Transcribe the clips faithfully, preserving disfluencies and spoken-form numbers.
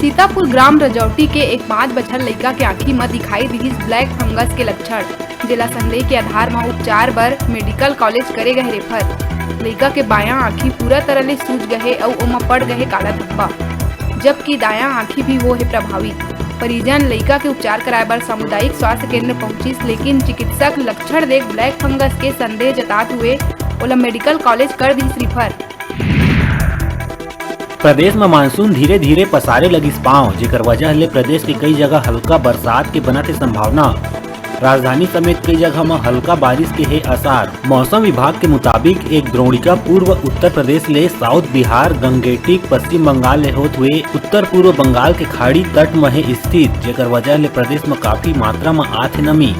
सीतापुर ग्राम रजौटी के एक पाँच बछर लइका के आंखी म दिखाई दिहिस black fungus के लक्षण, जेला संदेह के आधार म उपचार बर medical college करे गए refer। लइका के बायां आंखी पूरा तरह ले सूज गए अउ ओमा पड़ गए काला धब्बा, जबकि दायां आंखी भी हो हे प्रभावित। परिजन लइका के उपचार कराए बर सामुदायिक स्वास्थ्य केंद्र पहुंचिस, लेकिन चिकित्सक लक्षण देख black fungus के संदेह जतात हुए ओला medical college कर दिस refer। प्रदेश म मानसून धीरे-धीरे पसारे लगिस पांव, जेकर वजह ले प्रदेश के कई जगह हल्का बरसात के बनत हे संभावना। राजधानी समेत कई जगह म हल्का बारिश के हे आसार। मौसम विभाग के मुताबिक, एक द्रोणिका पूर्व उत्तर प्रदेश ले साउथ बिहार, गंगेटिक, पश्चिम बंगाल ले होत हुए उत्तर पूर्व बंगाल के खाड़ी तट म हे स्थित, जेकर वजह ले प्रदेश म काफी मात्रा म आथे नमी।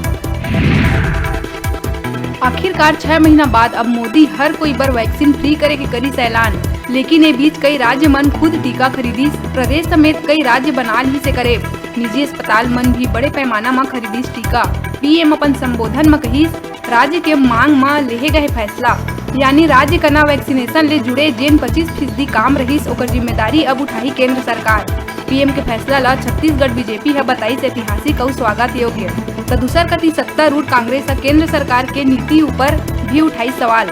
आखिरकार छह महीना बाद अब मोदी हर कोई बर vaccine free करे के करिस ऐलान, लेकिन ए बीच कई राज्य मन खुद टीका खरीदिस। प्रदेश समेत कई राज्य बना लिहिस एकर app। निजी अस्पताल मन भी बड़े पैमाना म खरीदिस टीका। पीएम अपन संबोधन म कहिस, राज्य के मांग म लेहे गए फैसला, यानी राज्य कना vaccination ले जुड़े जेन पच्चीस फीसदी काम रहिस, ओकर जिम्मेदारी अब उठाही केंद्र सरकार। पीएम के फैसला ल छत्तीसगढ़ बीजेपी ह बताइस ऐतिहासिक अउ स्वागत योग्य। त दूसर कति सत्तारूढ़ कांग्रेस ह केंद्र सरकार के नीति ऊपर भी उठाइस सवाल।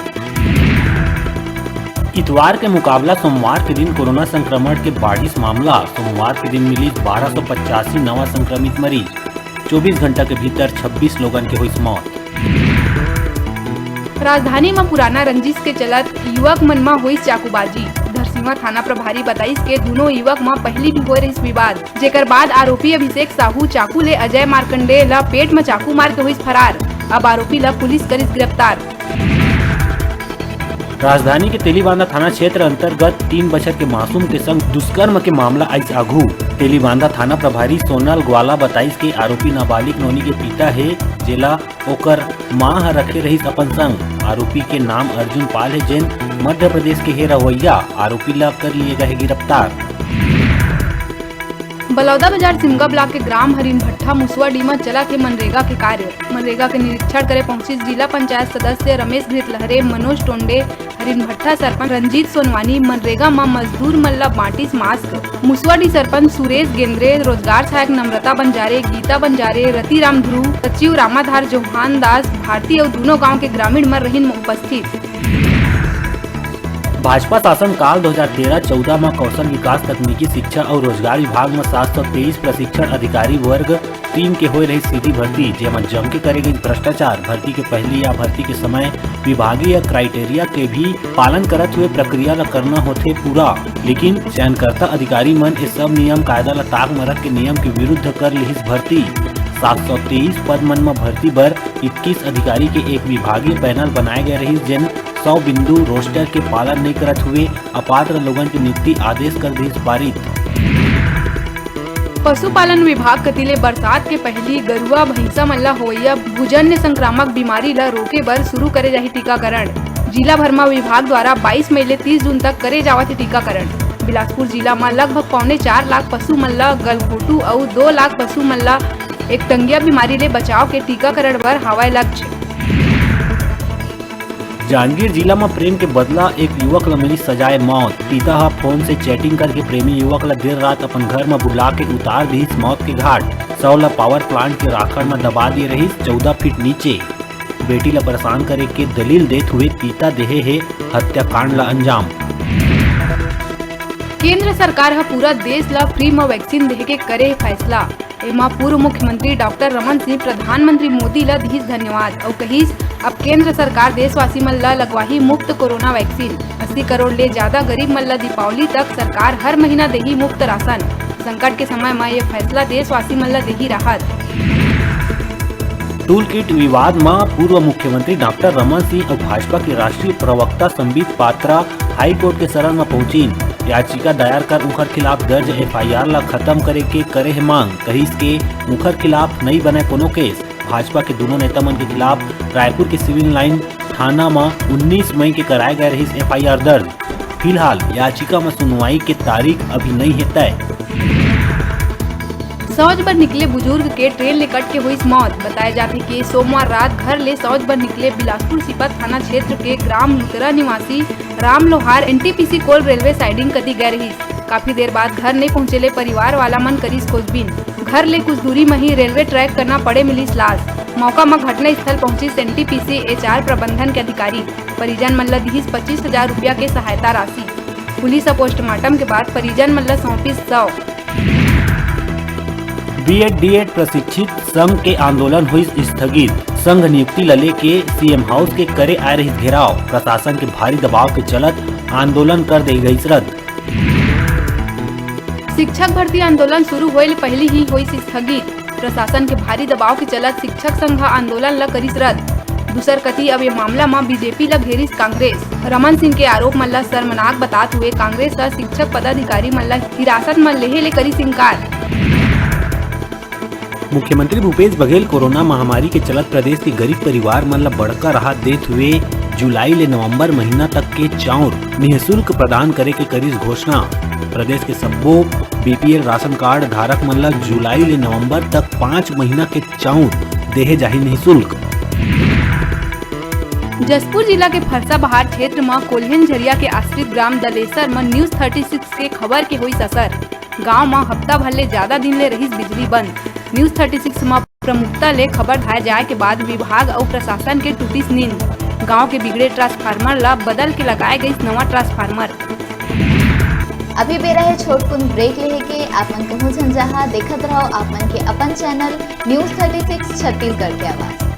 इतवार के मुकाबला सोमवार के दिन कोरोना संक्रमण के बाढ़िस मामला। सोमवार के दिन मिलिस बारह सौ पचासी नवा संक्रमित मरीज। चौबीस घंटा के भीतर छब्बीस लोगन के होइस मौत। राजधानी म पुराना रंजिश के चलत युवक मन म होइस चाकूबाजी। धरसींवा थाना प्रभारी बताइस के दूनों युवक म पहिली भी होए रहिस विवाद, जेकर बाद आरोपी अभिषेक साहू चाकू ले अजय मार्कंडेय ल पेट म चाकू मार के होइस फरार। अब आरोपी ल पुलिस करिस गिरफ्तार। राजधानी के तेलीबांधा थाना क्षेत्र अंतर्गत तीन बछर के मासूम के संग दुष्कर्म के मामला आइस आघू। तेलीबांधा थाना प्रभारी सोनल ग्वाला बताइस के आरोपी नाबालिग नोनी के पिता हे, जेला ओकर मां ह रखे रहिस अपन संग। आरोपी के नाम अर्जुन पाल हे, जेन मध्य प्रदेश के हे रहवैया। आरोपी ला कर लिए गए गिरफ्तार। बलौदा बाजार सिमगा ब्लॉक के ग्राम हरिन भट्ठा मुसवाडी म चलत हे मनरेगा के कार्य। मनरेगा के निरीक्षण करे पहुंचिस जिला पंचायत सदस्य रमेश घृतलहरे, मनोज टोंडे, हरिन भट्ठा सरपंच रंजीत सोनवानी। मनरेगा म मजदूर मन ल बांटिस मास्क। मुसवाडी सरपंच सुरेश गेंद्रे, रोजगार सहायक नम्रता बंजारे, गीता बंजारे, रतिराम ध्रुव, सचिव रामाधार, जोहान दास भारती अउ दूनों गांव के ग्रामीण मन रहिन उपस्थित। भाजपा शासन काल दो हज़ार तेरह चौदह म कौशल विकास, तकनीकी शिक्षा अउ रोजगार विभाग म सात सौ तेईस प्रशिक्षण अधिकारी वर्ग तीन के होए रहिस सीधी भर्ती, जेमा जम के करे गइस भ्रष्टाचार। भर्ती के पहिली या भर्ती के समय विभागीय criteria के भी पालन करत हुए प्रक्रिया ल करना होथे पूरा, लेकिन चयनकर्ता अधिकारी मन ए सब नियम कायदा ल ताक म रख के नियम के विरुद्ध कर लिहिस भर्ती। सात सौ तेईस पद मन म भर्ती बर इक्कीस अधिकारी के एक विभागीय panel बनाए गए रहिस, जेन सौ बिंदु roster के पालन नइ करत हुए अपात्र लोगन के नियुक्ति आदेश कर दिस पारित। पशुपालन विभाग कति ले बरसात के पहिली गरुआ भैंसा मन ला होवइया भूजन्य संक्रामक बीमारी ला रोके बर शुरू करे जाही टीकाकरण। जिला भर म विभाग द्वारा बाईस मई ले तीस जून तक करे जावत हे टीकाकरण। बिलासपुर जिला म लगभग पौने चार लाख पशु मन ला गलघोटू अउ दो लाख पशु मन ला एकटंगिया बीमारी ले बचाव के टीकाकरण बर हावय लक्ष्य। जांजगीर जिला म प्रेम के बदला, एक युवक ल मिली सजाए मौत। पिता ह फोन से चैटिंग करके प्रेमी युवक ल देर रात अपन घर म बुला के उतार दिहिस मौत के घाट। शव ल पावर प्लांट के राखड़ म दबा दिए रहिस चौदह फीट नीचे। बेटी ल परेशान करे के दलील देत हुए पिता देहे हे हत्याकांड ल अंजाम। केंद्र सरकार ह पूरा देश ल फ्री म वैक्सीन देहे के करे हे फैसला। एमा पूर्व मुख्यमंत्री डॉक्टर रमन सिंह प्रधानमंत्री मोदी ल दिहिस धन्यवाद अउ कहिस, अब केंद्र सरकार देशवासी मन ल लगवाही मुफ्त कोरोना वैक्सीन। अस्सी करोड़ ले ज्यादा गरीब मन ल दीपावली तक सरकार हर महीना देही मुफ्त राशन। संकट के समय म ये फैसला देशवासी मन ल देही राहत। टूल किट विवाद म पूर्व मुख्यमंत्री डॉक्टर रमन सिंह अउ भाजपा के राष्ट्रीय प्रवक्ता संबित पात्रा हाई कोर्ट के शरण म पहुंचिन। याचिका दायर कर उंखर खिलाफ दर्ज एफआईआर ला खत्म करे के करे हे मांग, कहिस के उंखर खिलाफ नइ बनय कोनो केस। भाजपा के दूनों नेता मन के खिलाफ रायपुर के सिविल लाइन थाना म उन्नीस मई के कराए गए रहिस एफआईआर दर्ज। फिलहाल याचिका म सुनवाई के तारीख अभी नइ हे तय। सौज बर निकले बुजुर्ग के ट्रेन ले कट के होइस मौत। बताए जाथे कि सोमवार रात घर ले सौज बर निकले बिलासपुर सीपत थाना क्षेत्र के ग्राम लुतरा निवासी राम लोहार एनटीपीसी कोल रेलवे साइडिंग कति गए रहिस। काफी देर बाद घर नइ पहुंचे ले परिवार वाला मन करिस खोजबीन। घर ले कुछ दूरी म ही रेलवे ट्रैक कना पड़े मिलिस लाश। मौका म घटना स्थल पहुंचिस एनटीपीसी एचआर प्रबंधन के अधिकारी। परिजन मन ल दिहिस पच्चीस हजार रुपया के सहायता राशि। पुलिस ह पोस्टमार्टम के बाद परिजन मन ल सौंपिस शव। बीएड डीएड प्रशिक्षित संघ के आंदोलन होइस स्थगित। संघ नियुक्ति ल लेके सीएम हाउस के करे आए रहिस घेराव। प्रशासन के भारी दबाव के चलत आंदोलन कर दे गइस रद्द। शिक्षक भर्ती आंदोलन शुरू होए ले पहिली ही होइस स्थगित। प्रशासन के भारी दबाव के चलत शिक्षक संघ ह आंदोलन ल करिस रद्द। दूसर कती अब ये मामला म बीजेपी ल घेरिस कांग्रेस। रमन सिंह के आरोप मन ल शर्मनाक बतात हुए कांग्रेस ह शिक्षक पदाधिकारी मन ल हिरासत म लेहे ले करिस इनकार। मुख्यमंत्री भूपेश बघेल कोरोना महामारी के चलत प्रदेश के गरीब परिवार मन ल बड़का राहत देत हुए जुलाई ले नवंबर महीना तक के चाउर निःशुल्क प्रदान करे के करिस घोषणा। प्रदेश के सब्बो बीपीएल राशन कार्ड धारक मन ल जुलाई ले नवंबर तक पाँच महीना के चाउर देहे जाही निःशुल्क। जशपुर जिला के फरसाबहार क्षेत्र म कोल्हेन झरिया के आश्रित ग्राम दलेसर म न्यूज थर्टी सिक्स के खबर के होइस असर। गांव म हफ्ता भर ले ज्यादा दिन ले रहिस बिजली बंद। न्यूज थर्टी सिक्स म प्रमुखता ले खबर धाए जाए के बाद विभाग अउ प्रशासन के टूटिस नींद। गांव के बिगड़े ट्रांसफार्मर ल बदल के लगाए गइस नवा ट्रांसफार्मर। अभी बेरा हे छोटकुन ब्रेक लेहे के। आप मन कहूं झन जहां, देखत रहो आप मन के अपन channel news thirty six Chhattisgarh के आवाज।